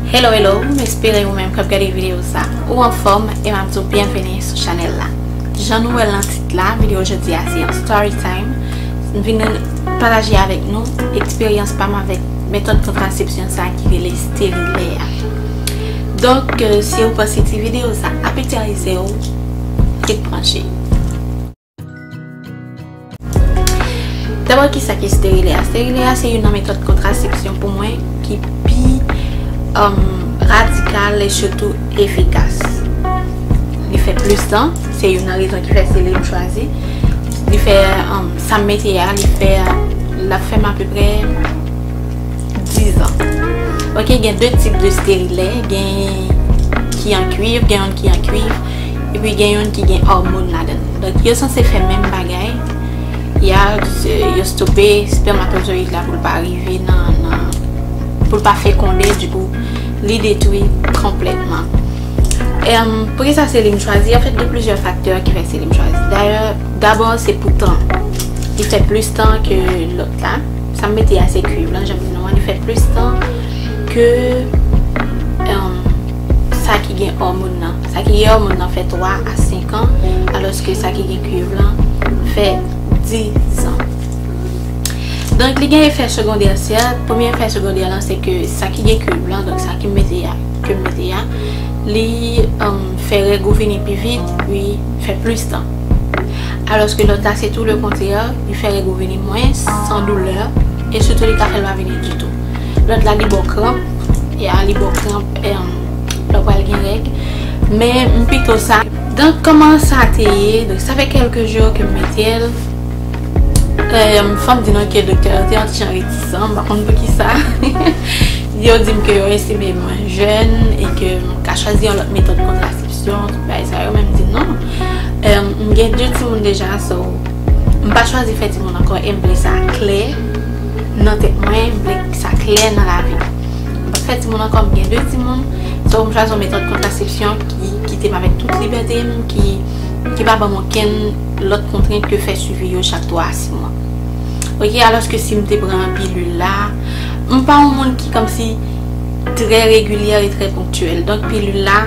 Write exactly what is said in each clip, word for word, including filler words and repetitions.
Hello, hello, m espere ou menm k ap gade videyo sa, ou anfòm, e m ap di w byenveni sou chanèl la. Jan nou wè l nan tit la, videyo jodi a se yon story time. M vin pataje avèk nou eksperyans pa m avèk metòd kontrasepsyon sa ki rele sterilè a. Donk, euh, si ou panse ti videyo sa ap enterese w, ret branche. Dabò, kisa ki sterilè a? Sterilè a se youn nan metòd kontrasepsyon pou mwen ki pi, um, radikal e sitou efikas. Li fè plis tan, se youn nan rezon ki fè se li m chwazi. Li fè, um, sa m mete a, li fè, l ap fè m apeprè dizan. Ok, gen de tip de sterilè, gen ki an kwiv, gen youn ki an kwiv, epi gen youn ki gen òmòn ladan l. Donk, yo sanse fè menm bagay. Ya, yo stope spèmatozoyid la pou l pa rive nan, nan, pou l pa fekonde, dikou, li detwi konplètman. Em, poukisa se li m chwazi? Anfèt, gen plizyè faktè ki fè se li m chwazi. Dayè, dabò, se pou tan. Li fè plis tan ke lòt la. Sa m mete a se kwiv lan, jan m di nou an, li fè plis tan ke, em, sa ki gen òmòn nan. Sa ki gen òmòn nan fè twa a senk an, alòske sa ki gen kwiv lan fè diz an. Donk, li gen efè segondè, sèt. Premye efè segondè lan, se ke sa ki gen kwiv lan, donk sa ki m mete a, ke m mete a, li, em, fè règ ou vini pi vit, wi, fè plis tan. Alòske lòt la, se tou le kontrè, li fè règ ou vini mwens, san doulè, e sitou li ka fè l pa vini ditou. Lòt la, li ba w kranp, ya, li ba w kranp, em, lè w pral gen règ. Men, m pito sa. Donk, kòman sa te ye? Donk, sa fè kèlke jou ke m mete l. Em, fò m di nou ke doktè yo te yon ti jan retisan, m pa konn poukisa. Yo di m ke yo estime mwen jèn e ke m ka chwazi yon lòt metòd kontrasepsyon, tout bagay sa yo, men m di non. Em, m gen de timoun deja, so, m pa chwazi fè timoun ankò, e m vle sa klè nan tèt mwen, m vle sa klè nan lavi m. M p ap fè timoun ankò, m gen de timoun, so, m chwazi yon metòd kontrasepsyon ki kite m avèk tout libète m, ki, ki pa ban m okenn lòt kontrent ke fè swivi yo chak twa a sis mwa. Ok, alòske si m te pran pilil la, m pa yon moun ki kòmsi trè regilyè e trè ponktyèl. Donk, pilil la,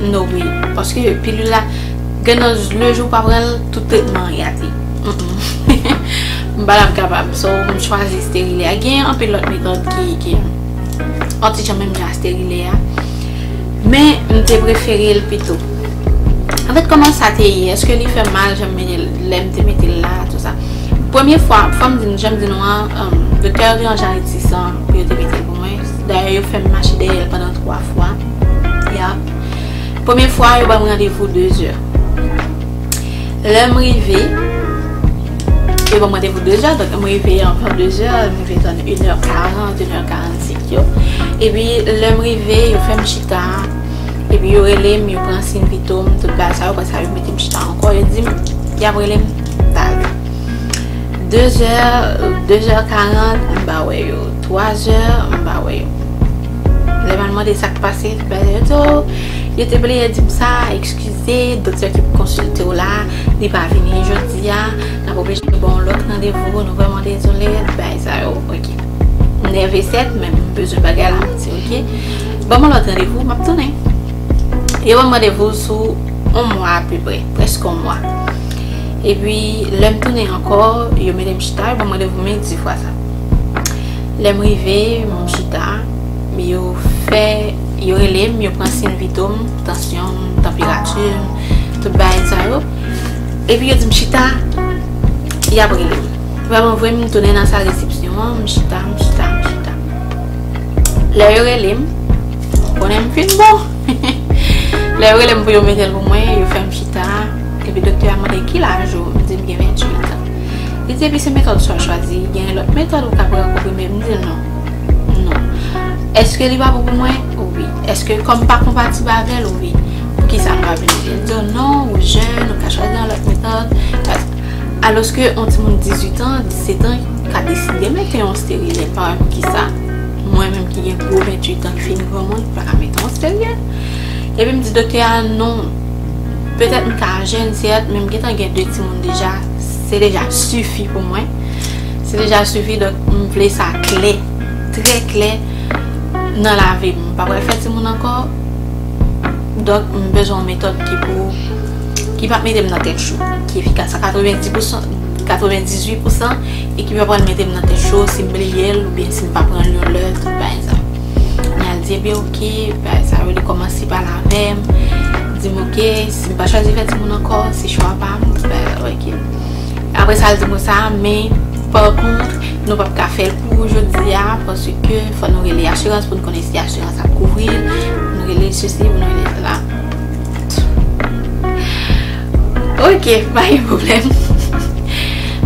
no way. Paske pilil la, gen nan le jou pa pran l, tout tretman an rate. Mm-mm. M pa t ap kapab. So, m chwazi sterilè a. Gen anpil lòt metòd ki, ki yon ti jan menm jan a sterilè a. Men, m te prefere l pito. Anfèt, kòman sa te ye? Èske li fè mal, jan m mete l, lè m te mete l la, tout sa? Premye fwa, fò m di nou, jan m di nou an, um, doktè yo te yon jan retisan pou yo te mete l pou mwen. Dayè, yo fè m mache dèyè l pandan twa fwa. Yap. Premye fwa, yo ban m randevou de zè. Lè m rive, yo ban m randevou de zè, donk m rive anvan de zè, m rive zòn inè karant, inè karannsenk yo. Epi lè m rive, yo fè m chita, epi yo rele m, yo pran siy vito m, tout bagay sa yo, apre sa yo mete m chita ankò, yo di m, y ap rele m talè. De zè, de zè karant, m pa wè yo. Twa zè, m pa wè yo. Lè m al mande sa k pase, tout bagay yo di, o, yo te bliye di m sa, eskize, doktè ki pou konsilte w la, li pa vini jodi a, n ap oblije ban w lòt randevou, nou vrèman dezole, bagay sa yo, ok. M nève sèt, men m bezwen bagay la, m di, ok. Ban m yon lòt randevou, m ap tounen. Yo ban m randevou sou yon mwa apeprè, prèske yon mwa. Epi, lè m tounen ankò, yo mete m chita, yo ban m randevou midi fwa sa. Lè m rive, m chita, yo fè, yo rele m, yo pran siy vito m, tansyon m, tanperati m, tout bagay sa yo. Epi yo di m chita, y ap rele m. Vrèman vre, m tounen nan sal resepsyon an, m chita, m chita, m chita. Lè yo rele m, konnen m fin bon. Lè yo rele m pou yo mete l pou mwen, yo fè m chita. Epi doktè a mande, ki laj ou? M di, m gen venntuit an. Li di, epi se metòd sa w chwazi, gen lòt metòd ou ka pran konprime? M di l non. Non. Èske li pa bon pou mwen? Wi. Èske kòm m pa konpatib avè l? Wi. Poukisa nou pa vin? Li di, non, ou jèn, ou ka chwazi yon lòt metòd. Alòske yon timoun dizuit an, disèt an, ka deside mete yon sterilè. Pa wè poukisa mwen menm ki gen gwo venntuit an, ki fin granmoun, pa ka mete yon sterilè. Epi m di doktè a, non, petèt m ka jèn, sèt, men m gentan gen de timoun deja, se deja sifi pou mwen. Se deja sifi, donk m vle sa klè, trè klè. nan lavi m, m pa pral fè timoun ankò. Donk, m bezwen yon metòd ki pou, ki p ap mete m nan tèt cho, ki efikas a katrevenndis pousan, katrevenndizwit pousan, e ki pa pral mete m nan tèt cho si m bliye l oubyen si m pa pran l yon lè, tout bagay sa. Li al di, ebyen, oke, bagay sa yo, li kòmanse pale avè m, di m, oke, si m pa chwazi fè timoun ankò, se chwa pa m, tout bagay, oke. Apre sa, l di mwen sa, men, pa kont, nou p ap ka fè l pou jodi a, paske fò nou rele asirans pou n konnen si asirans ap kouvri l, pou nou rele sesi, pou nou rele sela. Oke, pa gen pwoblèm.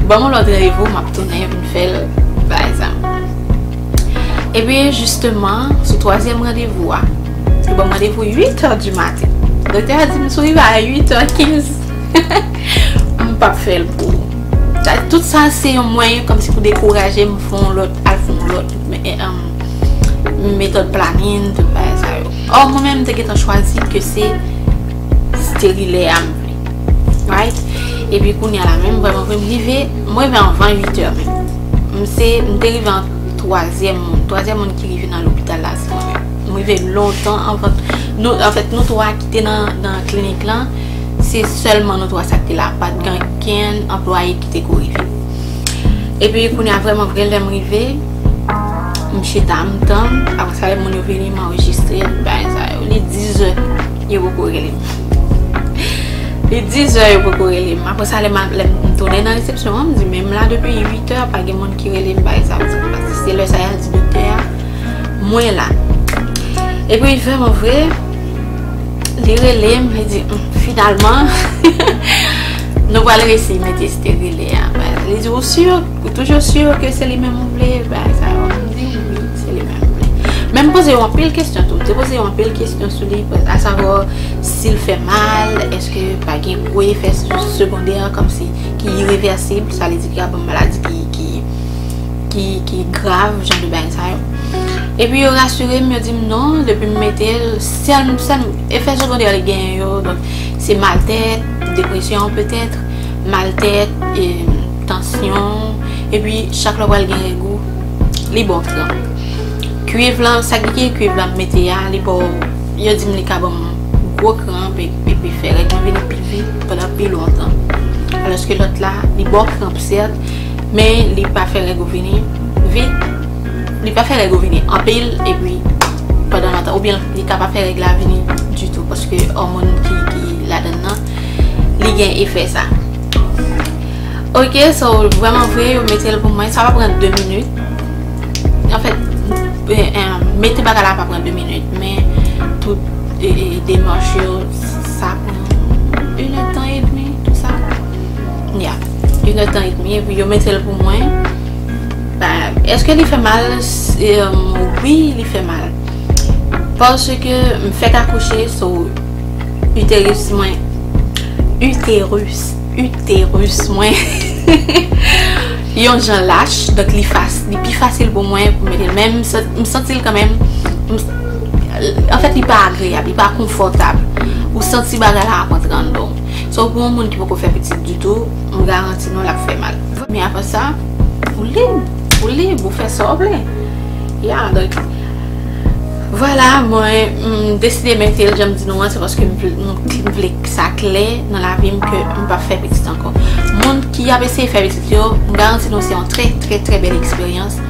Ban m yon lòt randevou, m ap tounen vin fè l, bagay sa. Ebyen, jisteman, sou twazyèm randevou a, yo ban m randevou uit è di maten. Doktè a di m, si w rive a uit è kenz, m p ap fè l pou ou. Sa, tout sa, se yon mwayen kòmsi pou dekouraje m, fè yon lòt, al fè yon lòt, men, em, metòd planin, tout bagay sa yo. Ò, mwen menm, m te gentan chwazi ke se sterilè a m vle. Right? Epi kounye a la menm, vrèman vre, m rive, m rive anvan uit è menm. M se, m te rive an twazyèm moun. Twazyèm moun ki rive nan lopital la, se mwen menm. M rive lontan anvan nou, anfèt, nou twa ki te nan, nan klinik lan, se sèlman nou twa sa ki te la. Pa t gen okenn anplwaye ki te ko rive. Epi kounye a, vrèman vre, lè m rive, m chita, m tann. Apre sa, lè moun yo vini, m anrejistre, bagay sa yo. Li dis è, yo poko rele m. Li dis è, yo poko rele m. Apre sa, lè m, lè m tounen nan resepsyon an, m di, men m la depi uit è, pa gen moun ki rele m, bagay sa yo. Se lè sa, y al di doktè a, mwen la. Epi, vrèman vre, li rele m, li di, "Hum, finalman, nou pral resi mete sterilè a." Li di, "Ou si? Ou toujou si ke se li menm ou vle?" Bagay sa yo. M di, "Wi, se li menm m vle." Men m poze yo anpil kesyon tou. M te poze yo anpil kesyon sou li, asavwa si l fè mal, èske pa gen gwo efè segondè, kòmsi ki irevèsib, sa vle di ki ka ban m maladi ki, ki, ki, ki grav, jan de bagay sa yo. Epi yo rasire m, yo di m non, depi m mete l, sèl, sèl efè segondè li genyen yo, donk, se maltèt, depresyon petèt, maltèt, e, tansyon, epi chak lè w pral gen règ ou, li ba w kranp. Kuiv lan, sa ki gen kuiv lan m mete a, li ba w, yo di m li ka ban m gwo kranp, e, epi fè règ mwen vini pi vit pandan pi lontan. Alòske lòt la, li ba w kranp, sèt, men li pa fè règ ou vini vit. Li pa fè règ ou vini anpil, epi pandan lontan, oubyen li ka pa fè règ la vini ditou, paske òmòn ki, ki ladann nan, li gen efè sa. Oke, so, vrèman vre, yo mete l pou mwen, sa pa pran de minit. Anfèt, e, e, mete bagay la pa pran de minit, men tout, e, e, demach yo, sa pran inèdtan edmi, tou sa. Ya, inèdtan edmi, epi yo mete l pou mwen. Ba, èske li fè mal? S-, e, wi, li fè mal. Paske m fèk akouche, so, uterus mwen, uterus, uterus mwen, yon jan lach, donk li fas-, li pi fasil pou mwen pou mete l. Men m san-, m santi l kanmenm, m s-, anfèt, li pa agreyab, li pa konfòtab. Ou santi bagay la ap antre anndan w. So, pou yon moun ki poko fè pitit ditou, m garanti nou l ap fè mal. Men apre sa, ou lib, ou lib, ou fè sa w vle. Ya, donk, vwala, mwen, m deside mete l, jan m di nou an, se paske m vle, m vle sa klè nan lavi m ke m p ap fè pitit ankò. Moun ki ap eseye fè pitit yo, m garanti nou se yon trè, trè, trè bèl eksperyans.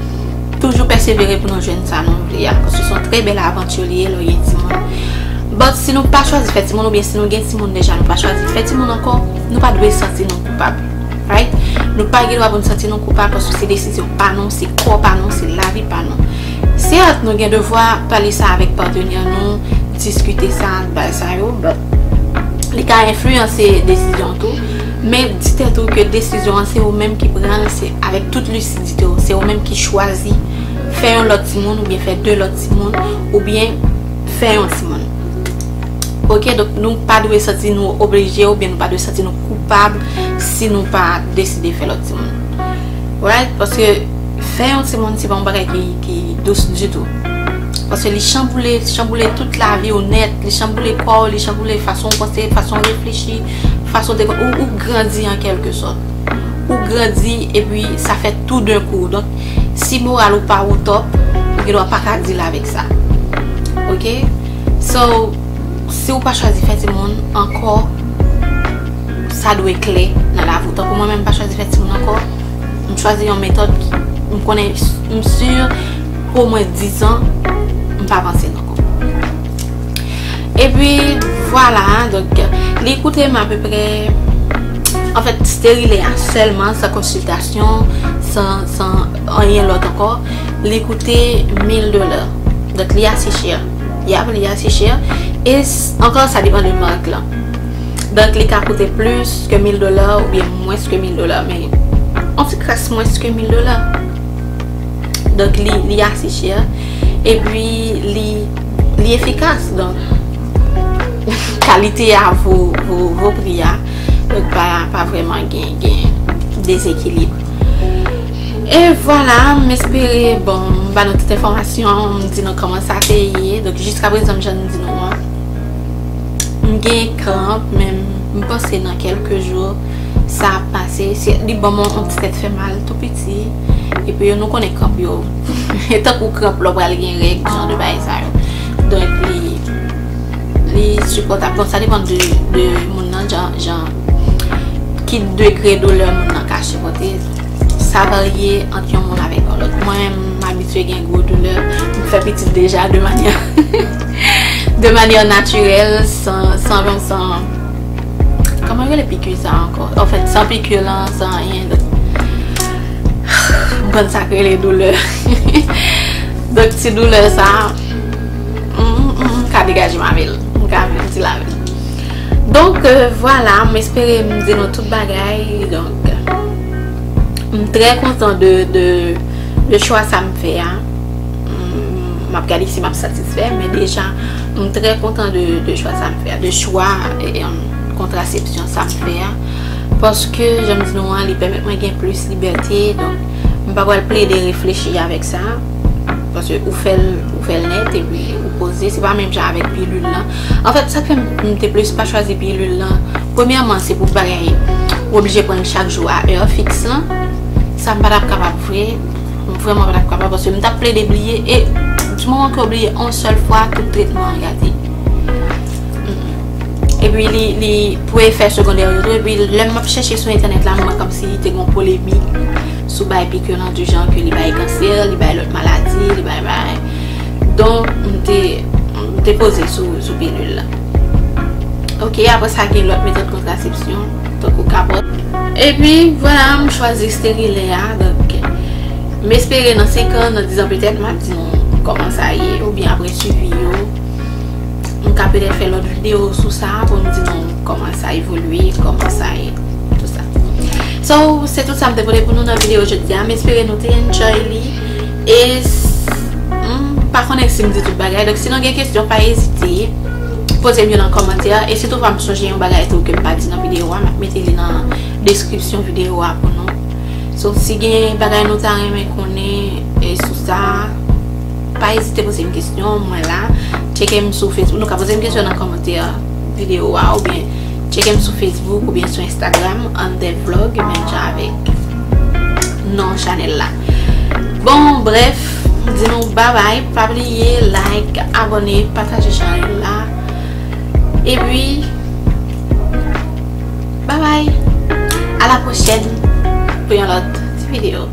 Toujou pèsevere pou nou jwenn sa nou vle a, paske se yon trè bèl avanti li ye lè w gen timoun. But si nou pa chwazi fè timoun, oubyen si nou gen timoun deja, nou pa chwazi fè timoun ankò, nou pa dwe santi nou koupab. Right? Nou pa gen dwa pou n santi nou koupab paske se desizyon pa nou, se kò pa nou, se lavi pa nou. Sèt, nou gen devwa pale sa avèk patnè nou, diskite sa, bagay sa yo, but li ka enfliyanse desizyon tou. Men di tèt ou ke desizyon an se ou menm ki pran l, se avèk tout lisidite w, se ou menm ki chwazi fè yon lòt timoun oubyen fè de lòt timoun oubyen fè yon timoun. Oke, donk nou pa dwe santi nou oblije oubyen nou pa dwe santi nou koupab si nou pa deside fè lòt timoun. Right? Paske fè yon timoun se pa yon bagay ki, ki dous ditou. Paske li chanboule, chanboule tout lavi w nèt, li chanboule kò w, li chanboule fason w panse, fason w reflechi, fason w te, ou, ou grandi an kèlke sòt. Ou grandi epi sa fèt tou d'un coup. Donk, si moral ou pa o top, ou gen dwa pa ka deal avèk sa. Ok? So, si w pa chwazi fè timoun ankò, sa dwe klè nan lavi w. Tankou mwen menm, m pa chwazi fè timoun ankò, m chwazi yon metòd ki m konnen, m si pou omwen diz an, m pa panse l ankò. Epi, vwala, donk, li koute m apeprè, anfèt, sterile a sèlman, san konsiltasyon, san, san anyen lòt ankò, li koute mil dola. Donk, li ase chè. Yap, li ase chè. E s- ankò, sa depann de mak lan. Donk, li ka koute plis ke mil dola oubyen mwens ke mil dola, men yon ti kras mwens ke mil dola. Donk, li, li ase chè. Epi, li, li efikas. Donk, kalite a vo, vo, vo pri a. Donk, pa, pa vrèman gen, gen dezekilib. E vwala, m espere, bon, m ba nou tout enfòmasyon, m di nou kòman sa te ye. Donk, jiskaprezan, jan m di nou an, m gen kranp, men m panse nan kèlke jou, sa ap pase. Se, li ban m yon ti tèt fè mal tou piti. Epi yo, nou konnen kranp yo. E tankou kranp lè w pral gen règ, jan de bagay sa yo. Donk, li, li sipòtab. Bon, sa depann de, de moun nan, jan, jan, ki degre doulè moun nan ka sipòte. Sa varye ant yon moun avèk yon lòt. Mwen menm, m abitye gen gwo doulè. M fè pitit deja de manyè, de manyè natirèl, san, san, san, kòman yo rele piki sa ankò? Anfèt, san piki lan, san anyen. Donk, m konn sa k rele doulè. Donk, ti doulè sa, m, m, m ka degaje m avè l. M ka viv ti lavi. Donk, euh, vwala, m espere m di nou tout bagay. Donk, m trè kontan de, de, de chwa sa m fè a. M, m ap gade si m ap satisfè, men deja, m trè kontan de, de chwa sa m fè a, de chwa, e, em, kontrasepsyon sa m fè a. Paske, jan m di nou an, li pèmèt mwen gen plis libète. Donk, m pa pral plede reflechi avèk sa. Paske ou fè l, ou fè l nèt, epi ou poze. Se pa menm jan avèk pilil lan. Anfèt, sa k fè m, m te plis pa chwazi pilil lan. Premyèman, se pou bagay, ou oblije pran l chak jou a è fiks lan. Sa m pa t ap kapab vre. M vrèman pa t ap kapab, paske m t ap plede bliye. E di moman ke w bliye yon sèl fwa, tout tretman an gate. Mm. Epi li, li pou efè segondè yo tou. Epi lè m ap chèche sou entènèt la, m wè kòmsi te gen yon polemik sou bay piki lan, di jan ke li bay kansè, li bay lòt maladi, li bay, bay. Donk, m te, m te poze sou, sou pilil la. Ok, apre sa, gen lòt metòd kontrasepsyon, tankou kapòt. Epi, vwala, m chwazi sterile a. Donk, m espere nan senk an, nan diz an petèt, m ap di nou kòman sa ye, oubyen apre swivi yo, m ka petèt fè lòt videyo sou sa pou m di nou kòman sa evolye, kòman sa ye, tout sa. So, se tout sa m te pote pou nou nan videyo jodi a. M espere nou te enjoy li. E s- m pa konnen si m di tout bagay. Donk, si nou gen kesyon, pa ezite poze m yo nan kòmantè. E si toutfwa m sonje yon bagay tou ke m pa di nan videyo a, m ap mete li nan deskripsyon videyo a pou nou. So, si gen bagay nou ta renmen konnen, e, sou sa, pa ezite poze m kesyon, mwen la. Tcheke m sou Facebook, nou ka poze m kesyon nan kòmantè videyo a, oubyen tcheke m sou Facebook oubyen sou Instagram, Under Vlog, menm jan avèk non chanèl la. Bon, brèf, di nou babay, pa bliye like, abòne, pataje chanèl la. Epi, babay, a la pwochèn pou yon lòt ti videyo.